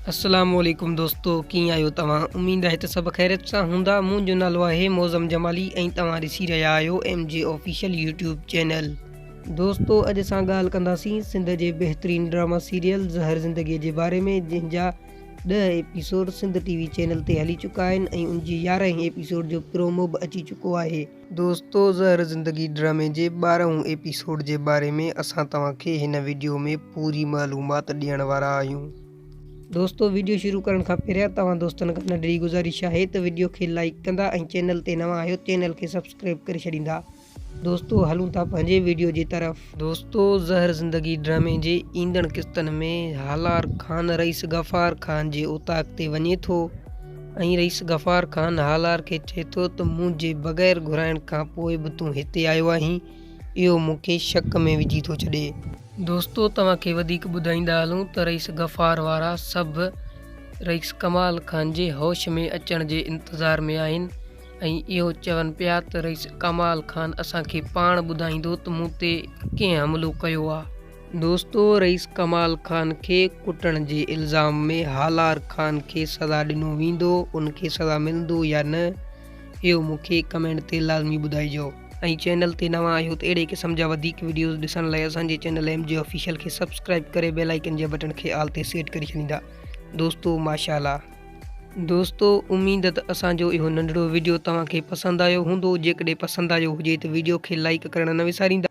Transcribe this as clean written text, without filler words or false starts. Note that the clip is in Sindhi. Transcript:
السلام عليڪم دوستو ڪيئن آهيو توهان اميد آهي ته سڀ خيريت سان هوندا منهنجو نالو آهي معظم جمالي ۽ توهان ڏسي رهيا آهيو M G official YouTube channel. دوستو اڄ اسان ڳالهه ڪنداسين سنڌ جي بهترين ڊراما سيريل زهر زندگي جي باري ۾ جنهن جا ڏهه episode Sindh T V channel تي هلي چڪا آهن ۽ ان جي يارهين ايپيسوڊ جو پرومو به اچي چڪو آهي. دوستو زهر زندگي ڊرامي جي ٻارهون ايپيسوڊ جي باري ۾ اسان توهان کي هن وڊيو ۾ پوري معلومات ڏيڻ وارا آهيون. دوستو وڊيو شروع ڪرڻ کان پهريان توهان دوستن کان ننڍڙي گذارش آهي ته وڊيو کي لائيڪ ڪندا ۽ چينل تي نوان آهيو چينل کي سبسڪرائيب ڪري ڇڏيندا. دوستو هلون ٿا پنهنجي وڊيو جي طرف. دوستو زهر زندگي ڊرامي جي ايندڙ قسطن ۾ هالار خان رئيس غفار خان جي اوطاق تي وڃي ٿو. ۽ رئيس غفار خان هالار کي چئي ٿو ته منهنجي بغير گهرائڻ کان پوء به تون هتي آيو آهين، اهو مون کي شڪ ۾ وجهي ٿو ڇڏي. دوستو توهان کي وڌيڪ ٻڌائيندا هلون ته رئيس غفار وارا سڀ رئيس ڪمال خان جي هوش ۾ اچڻ جي انتظار ۾ آهن ۽ اهو چون پيا ته رئيس ڪمال خان اسان کي پاڻ ٻڌائيندو ته مون تي ڪنهن حملو ڪيو آ. دوستو رئيس ڪمال خان کي ڪٽڻ جي الزام ۾ هالار خان کي سزا ڏنو ويندو ان کي سزا ملندو يا نه اهو مون کي ڪمينٽ تي لازمي ٻڌائجو. ۽ چينل تي نوان آهيو ته اهڙي قسم جا وڌيڪ وڊيوز ڏسڻ لاء اسان جي چينل ايم جي آفيشل کي سبسڪرائب ڪري بيل آئيڪن جي بٽڻ کي آل تي سيٽ ڪري ڇڏيندا دوستو ماشاءالله. دوستو اميد ته اسان جو اهو ننڍڙو وڊيو توهان کي پسند آيو هوندو جيڪڏهن پسند آيو هجي ته وڊيو کي لائيڪ ڪرڻ نه وساريندا.